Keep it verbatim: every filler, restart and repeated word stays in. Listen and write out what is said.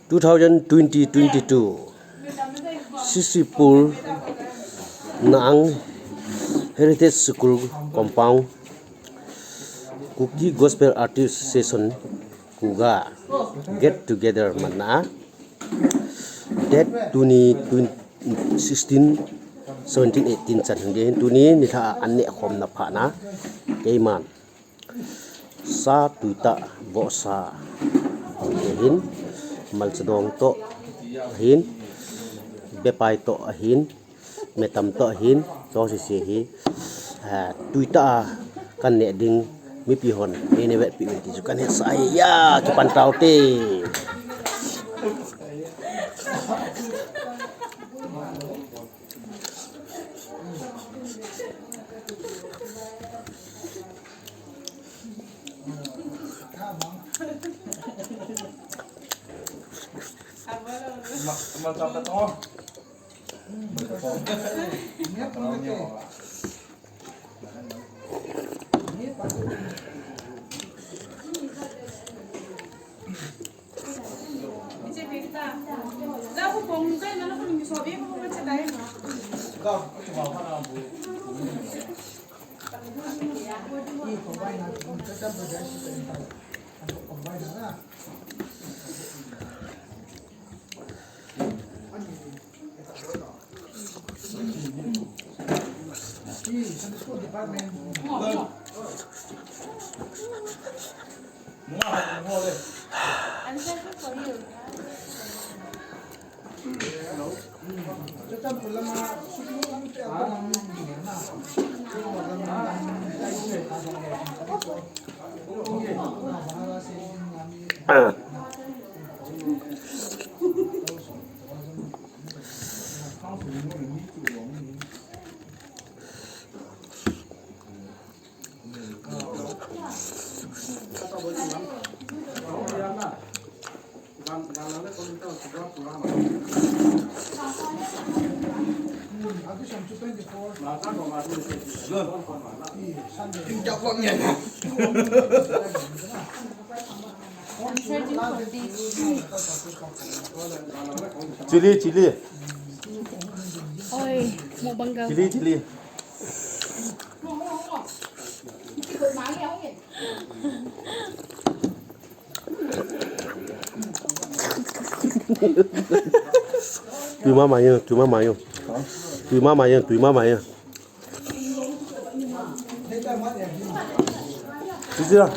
Two thousand twenty twenty-two, Sisipur Naang Heritage School Compound, Kuki Gospel Artist Association, Kuga, get together manna, date tuni, tun-, sixteen, seventeen, eighteen chan hung ding ahin, tuni nilhah a an neh khomna phatna, keiman sa tuitah vohsa ahin, malcha dong toh ahin, bepai toh ahin, metam toh ahin, toh sese hi, ah, tuitah a kan neh ding mipi hon nei vetpeh uvin ti chu kan hetsah ahi. Ya, kipan taute. Chilli, chilli. Oi, mukbang gal. Chilli, chilli. Tui mama yang, tui mama yang. Tui mama yang, tui mama yang. Sisi lah.